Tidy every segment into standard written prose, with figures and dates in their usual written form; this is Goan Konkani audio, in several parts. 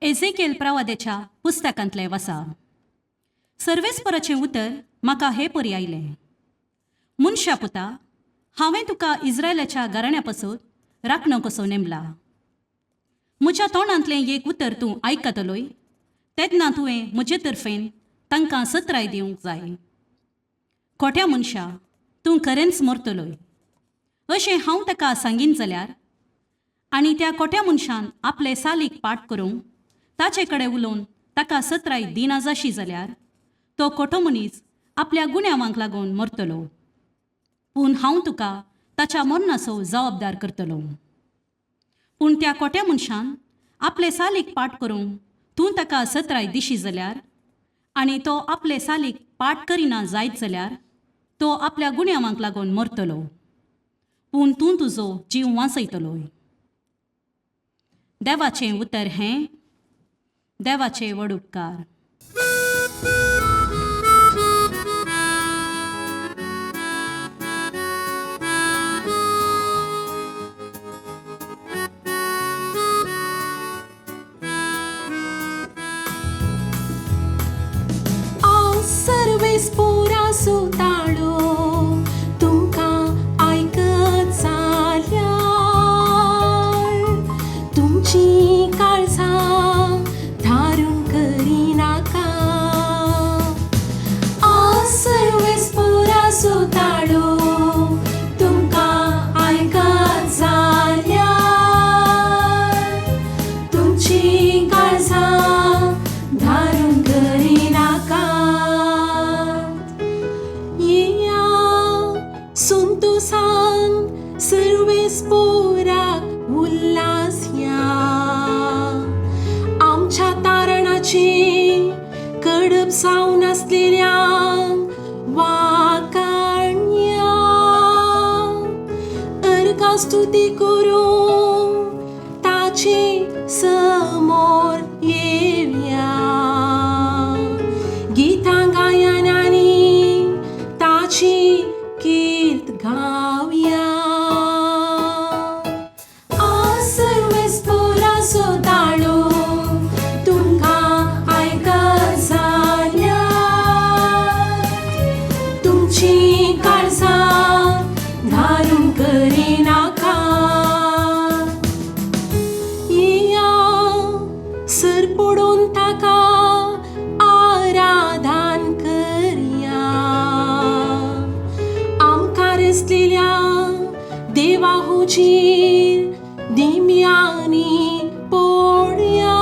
एझेकियल प्रवाद्याच्या पुस्तकांतलें वसा. सर्वेस्पराचें उतर म्हाका हे परी आयलें, मनशा पुता, हांवें तुका इस्रायलाच्या घराण्या पासून राखणो कसो नेमला. म्हज्या तोंडांतलें एक उतर तूं आयकतलोय तेन्ना तुवें म्हजे तर्फेन तांकां सत्राय दिवंक जाय. खोट्या मनशा, तूं खरेंच मरतलोय अशें हांव ताका सांगीन जाल्यार आनी त्या खोट्या मनशान आपले सालीक पाठ करूंक ताचे कडेन उलोवन ताका सत्राय दिना जाशी जाल्यार तो खोटो मनीस आपल्या गुन्यांवांक लागून मरतलो, पूण हांव तुका ताच्या मरणाचो जबाबदार करतलो. पूण त्या खोट्या मनशान आपले सालीक पाठ करूंक तूं ताका सत्राय दिशी जाल्यार आनी तो आपले सालीक पाठ करिना जायत जाल्यार तो आपल्या गुन्यांवांक लागून मरतलो, पूण तूं तुजो जीव वांचयतलो. देवाचें उतर हें. देवाचे व्हड उपकार. सर्वेस्पोराचो ताळो तुमकां आयकत जाल्यार तुमचीं काळजां धारून करिनाका. आज सर्वेस्पोराचो ताळो तुमकां आयकत जाल्यार तुमचीं काळजां धारून करिनाका. संतोसान सर्वेस्पोराक उल्हास या, आमच्या तारणाची कडप जावन आसलेल्यांक वाकाणया. अर्गां स्तुती करूंक ताचे समोर येवया, गितां गायनांनी ताची कीर्त गावया. आज सर्वेस्पोराचो ताळो तुमकां आयकत जाल्यार तुमचीं काळजां धारून करिनाका. येया सर पडून ताका आराधन करया, आमकां रचलेल्या देवा हुजीर दिम्यांनी पडया.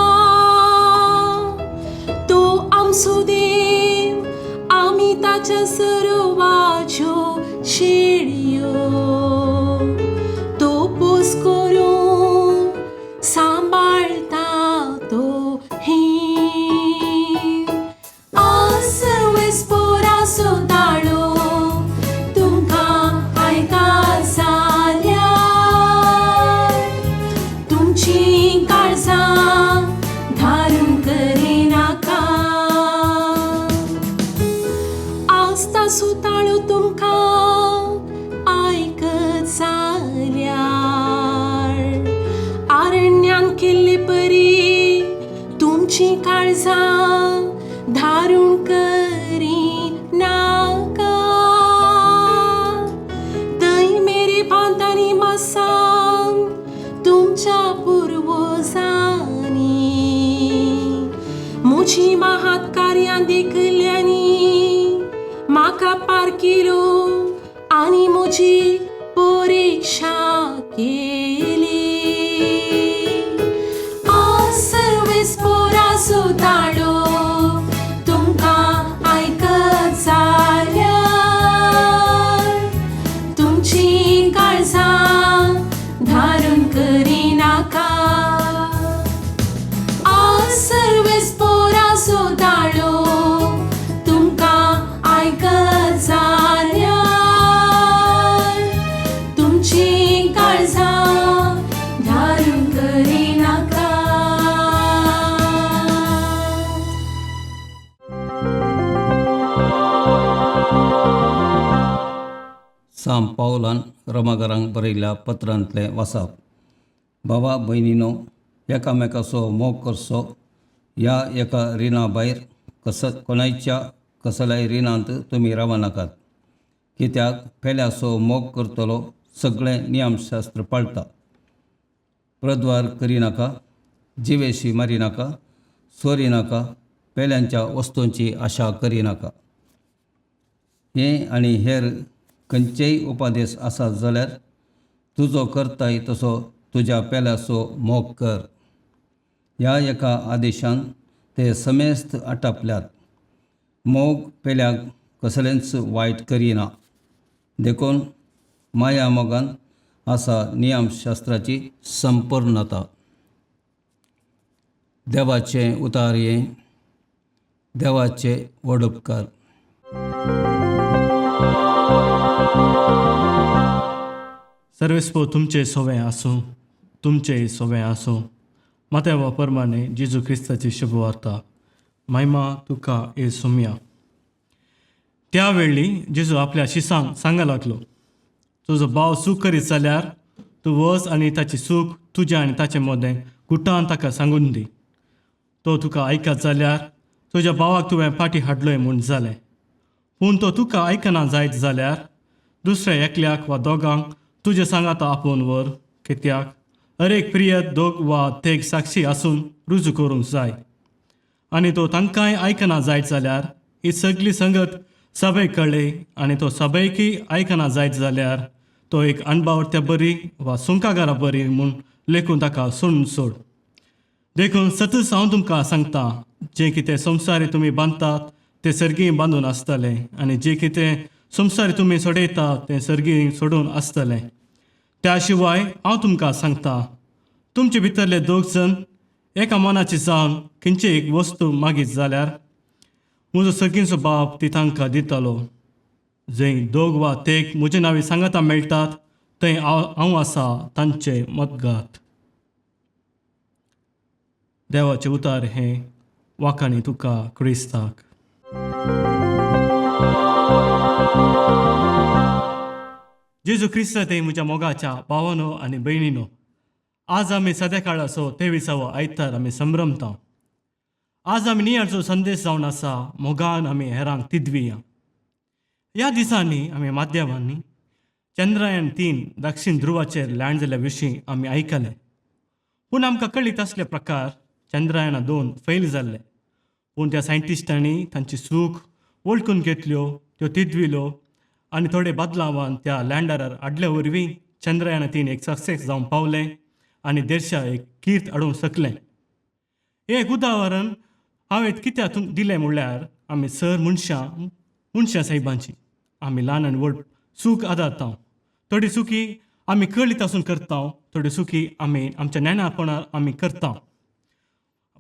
तो आमचो देव, आमी ताच्या सर्वाच्यो शेळयो. तो पोस करून सांबाळटा तो ही. आज सर्वेस्पोराचो ताळो तुमकां आयकत जाल्यार तुमचीं काळजां धारून करिनाका. आज ताचो ताळो तुमकां आयकत जाल्यार आरण्यान केल्ले परी तुमचीं काळजां धारून करिनाका. थंय मेरे पांतांनी मासान तुमच्या पुर्वजांनी म्हजी महात कार्यां देखल्यांनी म्हाका पार केलो आनी म्हजी परिक्षा केली. आज सर्वेस्पोराचो ताळो तुमकां आयकत जाल्यार तुमचीं काळजां धारून करिनाका. आज सर्वेस्पोराचो ताळो तुमकां आयकत जाल्यार साम पावलान रोमागारांक बरयल्ल्या पत्रांतलें वाचप. बाबा भयणीनो, एकामेकाचो मोग करचो. ह्या एका रिणा भायर कस कोणायच्या कसल्याय रिणांत तुमी रावनाकात, कित्याक पेल्याचो मोग करतलो सगळें नियमशास्त्र पाळटा. प्रद्वार करिनाका, जिवेशी मारिनाका, चोरिनाका, पेल्यांच्या वस्तूंची आशा करिनाका. हे आनी हेर खंयचेय उपादेश आसात जाल्यार तुजो करताय तसो तुज्या पेल्याचो मोग कर. ह्या एका आदेशान ते समेस्त आटापल्यात. मोग पेल्याक कसलेंच वायट करिना, देखून माया मोगान आसा नियमशास्त्राची संपूर्णता. देवाचें उतार हें, देवाचे व्हड उपकार. सर्वेस्पो तुमचे सोवे आसूं, तुमचे सोवे आसूं. मात्या परमाने जेजू क्रिस्ताची शुभवार्ता. महिमा तुका ए सोम्या. त्या वेळी जेजू आपल्या शिसांक सांगा लागलो, तुजो भाव चूक करीत जाल्यार तूं वच आनी ताची चूक तुज्या आनी ताचे मदें गुटान ताका सांगून दी. तो तुका आयकत जाल्यार तुज्या भावाक तुवें फाटीं हाडलोय म्हूण जालें. पूण तो तुका आयकना जायत जाल्यार दुसऱ्या एकल्याक वा दोगांक तुजे सांगाता आपोवन व्हर, कित्याक हर एक प्रिय दोग वा तेग साक्षी आसून रुजू करूंक जाय. आनी तो तांकांय आयकना जायत जाल्यार ही सगली संगत सभेक कळ्ळी, आनी तो सभेकय आयकना जायत जाल्यार तो एक अणबावत्या बरी वा सुंकागारा बरी म्हूण लेखून ताका सोडून सोड. देखून सतच हांव तुमकां सांगता, जें कितें संवसारी तुमी बांदतात तें सर्गीय बांदून आसतलें, आनी जें कितें संवसारी तुमी सोडयतात तें सर्गीय सोडून आसतलें. त्या शिवाय हांव तुमकां सांगता, तुमचे भितरले दोग जण एका मनाची जावन खंयची एक वस्तू मागीत जाल्यार म्हजो सगळींचो बाप ती तांकां दितलो. जंय दोग वा तेग म्हजे नांवी सांगाता मेळटात थंय हांव आसा तांचे मतगात. देवाचें उतार हें वाखाणी तुका क्रिस्ताक. जेजू क्रिस्त ते म्हज्या मोगाच्या भावानो आनी भयणीनो, आज आमी सद्या काळाचो तेविसावो आयतार आमी संभ्रमता. आज आमी नियाळचो संदेश जावन आसा, मोगान आमी हेरांक तिदविया. ह्या दिसांनी आमी माध्यमांनी चंद्रयान 3 दक्षिण ध्रुवाचेर लँड जाल्ल्या विशीं आमी आयकलें. पूण आमकां कळीत आसले प्रकार चंद्रयान 2 फेल जाल्ले. पूण त्या सायंटिस्टांनी तांची चूक वळखून घेतल्यो, त्यो तिदविल्यो आनी थोडे बदलावान त्या लँडरार हाडले वरवीं चंद्रयान 3 एक सक्सेस जावंक पावलें आनी देशा एक कीर्त हाडूंक शकलें. हें एक उदाहरण हांवें कित्याक दिलें म्हणल्यार आमी सर मनशां मनशां सायबांची आमी ल्हान आनी व्हड चूक आदारता. थोडी चुकी आमी कळीत आसून करता, थोडी चुकी आमी आमच्या नेणारपणार आमी करता.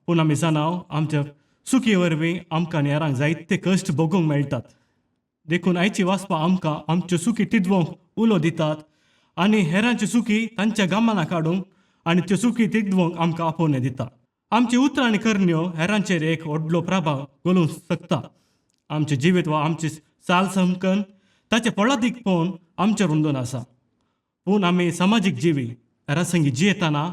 पूण आमी जाणा आमच्या चुकी वरवीं आमकां हेरांक जायते कश्ट भोगूंक मेळटात. देखून आयची वाचपां आमकां आमच्यो चुकी तिदवंक उलो दितात आनी हेरांच्यो चुकी तांच्या गामाना काडूंक आनी त्यो चुकी तिदवंक आमकां आपोवणें दिता. आमची उतरां आनी करण्यो हेरांचेर एक व्हडलो प्रभाव घालूंक शकता. आमचें जिवीत वा आमची चाल समकन ताचें फळादीक पळोवन आमचेर रुंदून आसा. पूण आमी समाजीक जिवी हेरां संगी जियेतना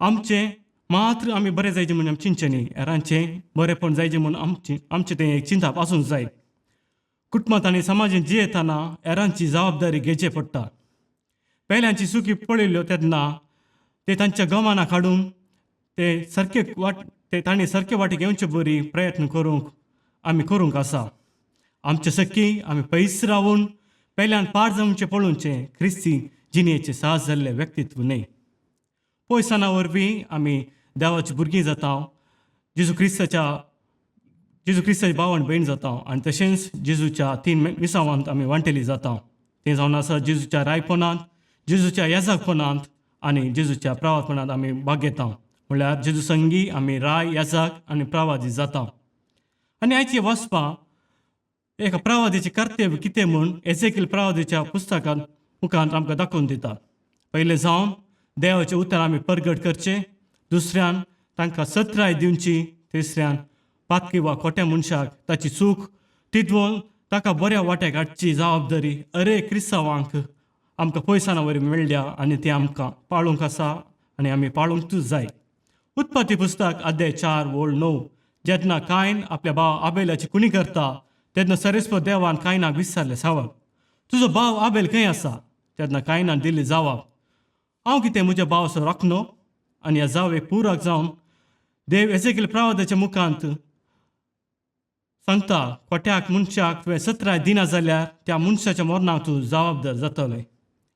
आमचें मात्र आमी बरें जायचें म्हूण आमी चिंतचें न्ही, हेरांचें बरेंपण जायचें म्हूण आमचें आमचें तें एक चिंतप आसूंक जाय. कुटुंबांत आनी समाजांत जियेतना हेरांची जबाबदारी घेवची पडटा. पयल्यांची चुकी पळयल्यो तेन्ना ते तांच्या गमाना काडून ते सारके वाट ते तांणी सारके वाटेक येवचे बरी प्रयत्न करूंक आमी करूंक आसा. आमचे सखी आमी पयस रावून पयल्यान पाड जावचें पळोवचें क्रिस्ती जिणेचें साहस जाल्लें व्यक्तित्व न्हय. पयसाना वरवीं आमी देवाची भुरगीं जाता, जेजू क्रिस्ताची भाव आनी भयण जाता आनी तशेंच जेजूच्या 3 मिसावांत आमी वांटेली जाता. तें जावन आसा जेजूच्या रायपणांत, जेजूच्या येजाकपणांत आनी जेजूच्या प्रवादपणांत आमी भाग घेता. म्हणल्यार जेजू संगी आमी राय, येजाक आनी प्रवादी जाता. आनी आयची वाचपां एका प्रवादीचें कर्तव्य कितें म्हूण एझेकील प्रवादीच्या पुस्तकांत मुखांत आमकां दाखोवन दिता. पयलें जावन देवाचें उतर आमी परगट करचें, दुसऱ्यान तांकां सत्राय दिवची, तिसऱ्यान पातकी वा खोट्या मनशाक ताची चूक तिदवोन ताका बऱ्या वाट्याक हाडची जबाबदारी अरे क्रिस्तांवांक आमकां पयसाना वरवीं मेळ्ळ्या आनी ती आमकां पाळूंक आसा आनी आमी पाळूंकच जाय. उत्पत्ती पुस्तक अध्याय 4 ओळ 9 जेन्ना कायन आपल्या भाव आबेलाची कुणी करता तेन्ना सरेस्पर देवान कायनाक विचारलें सवाल, तुजो भाव आबेल खंय आसा? तेन्ना कायनान दिल्ली जवाब, हांव कितें म्हज्या भावाचो राखणो? आनी ह्या जावेक पुराक जावन देव एजेकील प्रवादाच्या मुखांत सांगता, खोट्याक मनशाक तुवें सत्राय दिना जाल्यार त्या मनशाच्या मरणाक तूं जबाबदार जातलें.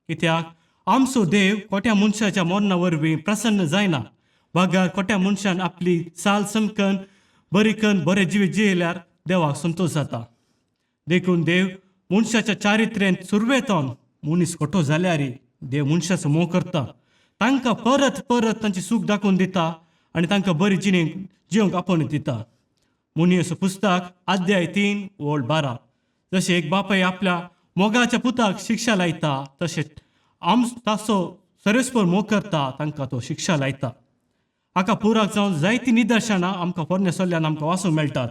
कित्याक आमचो देव खोट्या मनशाच्या मरणा वरवीं प्रसन्न जायना, बगर खोट्या मनशान आपली साल समकन बरी कन बरें जिवीत जियेल्यार देवाक संतोश जाता. देखून देव मनशाच्या चारित्र्यांत सुरवेतोन मनीस खोटो जाल्यार देव मनशाचो मोग करता, तांकां परत परत तांची सूख दाखोवन दिता आनी तांकां बरी जिणेक जिवंक आपोवन दिता. मुनियेचो पुस्तक अध्याय 3 ओळ 12 जशें एक बापाय आपल्या मोगाच्या पुताक शिक्षा लायता तशें आम ताचो सरेस्पर मोग करता तांकां तो शिक्षा लायता. हाका पुराक जावन जायतीं निदर्शनां आमकां पोरण्या सल्ल्यान आमकां वाचूंक मेळटात.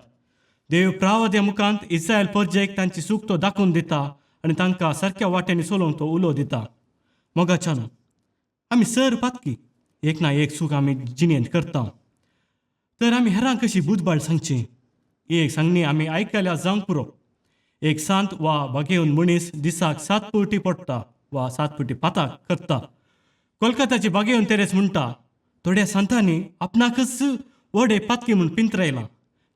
देव प्रावद्या मुखांत इस्रायल परजेक तांची सूख तो दाखोवन दिता आनी तांकां सारक्या वाट्यांनी चलोवंक तो उलो दिता. मोगाच्यान आमी सर पातकी एक ना एक सूख आमी जिणेंत करता, तर आमी हेरांक कशी बुदबाळ सांगची? एक सांगणी आमी आयकल्या जावंक पुरो. एक सांत वा बागेवन मनीस दिसाक 7 पुटी पडटा वा 7 पुटी पाताक करता. कोलकाताची बागेवन तेरेस म्हणटा, थोड्या सांतांनी आपणाकच व्हड एक पातकी म्हूण पिंतरायलां,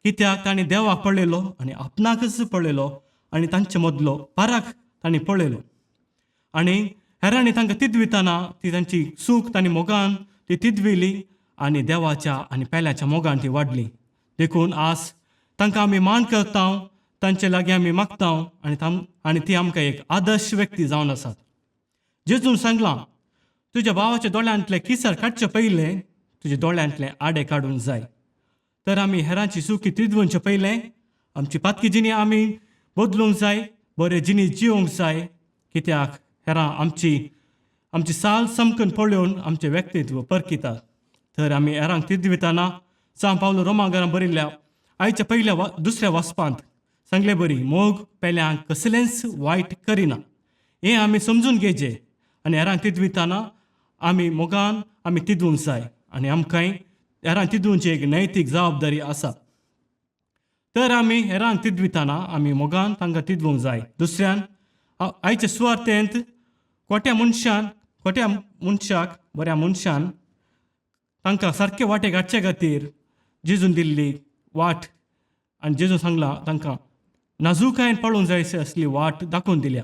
कित्याक तांणी देवाक पळयलो आनी आपणाकच पळयलो आनी तांचे मदलो पाराक तांणी पळयलो आनी हेरांनी तांकां तिदविताना ती तांची सूख तांणी मोगान ती तिदविली आनी देवाच्या आनी पेल्याच्या मोगान ती वाडली. देखून आज तांकां आमी मान करता, तांचे लागीं आमी मागता आनी आनी ती आमकां एक आदर्श व्यक्ती जावन आसात. जेजून सांगलां, तुज्या भावाच्या दोळ्यांतलें किसर काडचें पयलें तुज्या दोळ्यांतलें आडे काडूंक जाय. तर आमी हेरांची सुखी तिदवनचे पयलें आमची पातकी जिणी आमी बदलूंक जाय, बरें जिणी जिवंक जाय, कित्याक हेरां आमची आमची साल समकन पळोवन आमचें व्यक्तित्व परकितात. तर आमी हेरांक तिदविताना सांव पावलो रोमागारां बरयल्ल्या आयच्या पयल्या दुसऱ्या वाचपांत सांगले बरी, मोग पेल्यांक कसलेंच वायट करिना हें आमी समजून घेवचें आनी हेरांक तिदविताना आमी मोगान आमी तिदवूंक जाय आनी आमकांय हेरांक तिदवची एक नैतीक जबाबदारी आसा. तर आमी हेरांक तिदविताना आमी मोगान तांकां तिदवूंक जाय. दुसऱ्यान आयच्या सुवार्थेंत खोट्या मनशान खोट्या मनशाक बऱ्या मनशान तांकां सारके वाटेक हाडचे खातीर जेजून दिल्ली वाट आनी जेजून सांगलां तांकां नाजूकायेन पळोवंक जाय असली वाट दाखोवन दिल्या.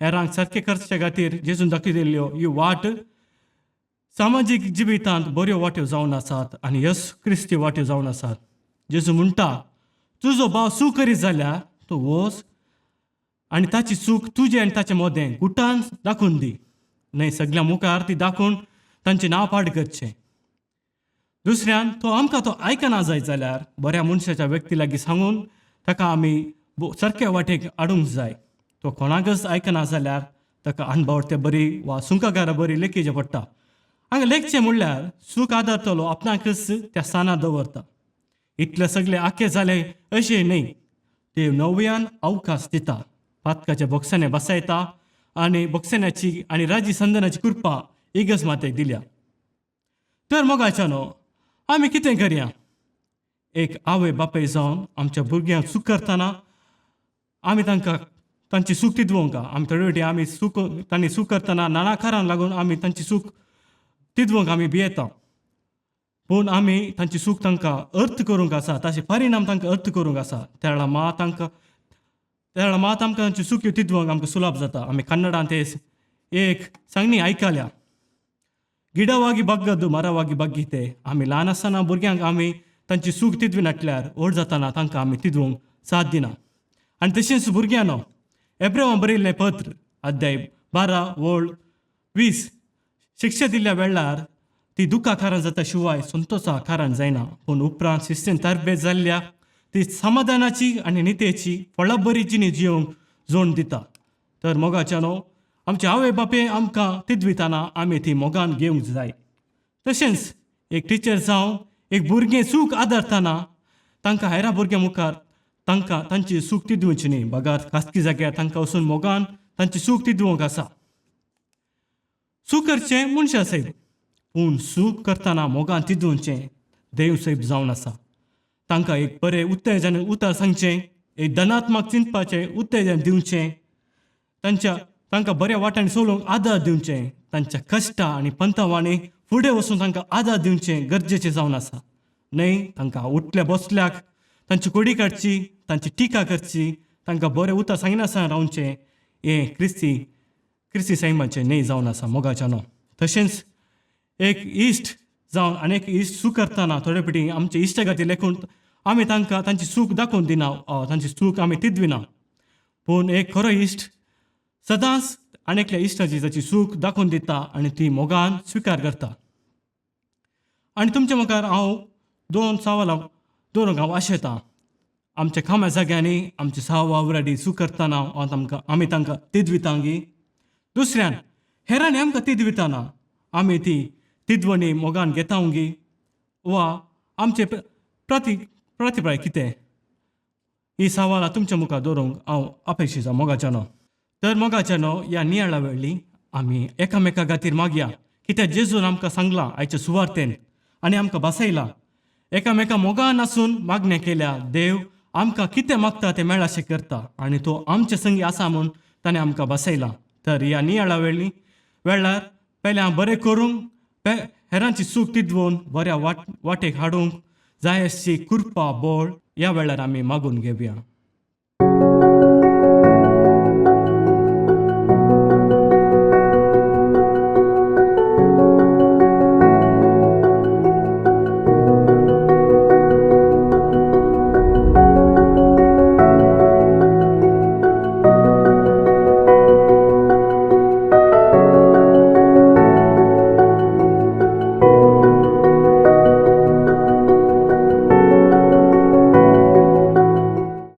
हेरांक सारकें करचे खातीर जेजून दाखय दिल्ल्यो ही वाट सामाजीक जिवितांत बऱ्यो वाट्यो जावन आसात आनी येसू क्रिस्ती वाट्यो जावन आसात. जेजू म्हणटा, तुजो भाव चूक करीत जाल्यार तूं वच आनी ताची चूक तुजे आनी ताचे मदें गुटान दाखोवन दी, न्हय सगळ्या मुखार ती दाखोवन तांचें नांव पाड करचें. दुसऱ्यान तो आमकां तो आयकना जायत जाल्यार बऱ्या मनशाच्या व्यक्ती लागीं सांगून ताका आमी सारक्या वाटेक हाडूंक जाय. तो कोणाकच आयकना जाल्यार ताका अणभवते बरी वा सुंकागारा बरी लेखीचें पडटा. हांगा लेखचें म्हणल्यार सूख आदारतलो आपणाकच त्या स्थानार दवरता. इतले सगळे आखे जाले अशें न्हय, ते नव्यान अवकाश दिता, पातकाच्या बोक्साने बसायता आनी बोक्सान्याची आनी राजी संदनाची कृपा इगर्ज मातेक दिल्या. तर मोगाच्यानो आमी कितें करया? एक आवय बापाय जावन आमच्या भुरग्यांक चूक करतना आमी तांकां तांची चूक तिदवंक आमी थोडे फावटी आमी चूक तांणी चूक करतना नाना कारान लागून आमी तांची चूक तिदवंक आमी भियेता, पूण आमी तांची चूक तांकां अर्थ करूंक आसा, ताचे परिणाम तांकां अर्थ करूंक आसा. त्या वेळार मात तांकां त्या वेळार मात आमकां तांची चुक्यो तिदवंक आमकां सुलभ जाता. आमी कन्नडांत ते एक सांगणी आयकल्या, गिडवागी बग्गदू मरवागी बग्गीते. आमी ल्हान आसतना भुरग्यांक आमी तांची चूक तिदवी नाटल्यार व्हड जातना तांकां आमी तिदवंक साथ दिना. आनी तशेंच भुरग्यांनो एब्रेवां बरयल्लें पत्र अध्याय 12 ओळ 20 शिक्षा दिल्ल्या वेळार ती दुख्खा कारण जाता शिवाय संतोशा कारण जायना, पूण उपरांत शिस्तेन तरबेज जाल्ल्या ती समाधानाची आनी नितेची फळां बरी जिणी जिवंक जोड दिता. तर मोगाच्यानो आमचे आवय बापे आमकां तिदविताना आमी ती मोगान घेवंक जाय. तशेंच एक टिचर जावं एक भुरगें चूक आदारतना तांकां हेरां भुरग्यां मुखार तांकां तांची सूख ती दिवची न्ही, बगार खासगी जाग्यार तांकां वचून मोगान तांची सूख ती दिवंक आसा. सूख करचें मनशां सयत, पूण सूख करतना मोगान ती दिवचें देव सैब जावन आसा. तांकां एक बरें उत्तेजन उतर सांगचें, एक धनात्मक चिंतपाचें उत्तेजन दिवचें, तांच्या तांकां बऱ्या वाटांनी चलोवंक आदार दिवचें, तांच्या कश्टां आनी पंथावांनी फुडें वचून तांकां आदार दिवचें गरजेचें जावन आसा. न्हय तांकां उठल्या बसल्याक तांची कोडी काडची, तांची टिका करची, तांकां बरें उतर सांगिनासतना रावचें हें क्रिस्ती क्रिस्ती सैमाचें न्हय जावन आसा मोगाच्या न्हू. तशेंच एक इश्ट जावन आनी एक इश्ट सूख करतना थोडे फावटी आमचे इश्टा खातीर लेखून आमी तांकां तांची सूख दाखोवन दिना, तांची चूक आमी तिदविना. पूण एक खरो इश्ट सदांच आनी एकल्या इश्टाची ताची चूक दाखोवन दिता आनी ती मोगान स्विकार करता. आनी तुमच्या मुखार हांव दोन सवालां दवरूंक हांव आशेतां. आमच्या कामा जाग्यांनी आमचे साव वावराडी चूक करतना हांव तांकां आमी तांकां तिदवितांगी? दुसऱ्यान हेरांनी आमकां तिदविताना आमी ती तिदवणी मोगान घेतावंगी वा आमचे प्रति प्रतिप्राय कितें? ही सवालां तुमच्या मुखार दवरूंक हांव अपेक्षिता मोगाच्या न्हू. तर मोगाच्या न्हू, ह्या नियाळा वेळी आमी एकामेका खातीर मागया, कित्याक जेजून आमकां सांगलां आयच्या सुवार्तेन आनी आमकां बसयलां, एकामेका मोगान आसून मागणें केल्या देव आमकां कितें मागता तें मेळाशें करता आनी तो आमचे संगी आसा म्हूण ताणें आमकां बसयलां. तर ह्या नियाळा वेळी वेळार पयलें हांव बरें करूंक पे हेरांची चूक तिदवून बऱ्या वाट वाटेक हाडूंक जाय अशी कृपा बोळ ह्या वेळार आमी मागून घेवया.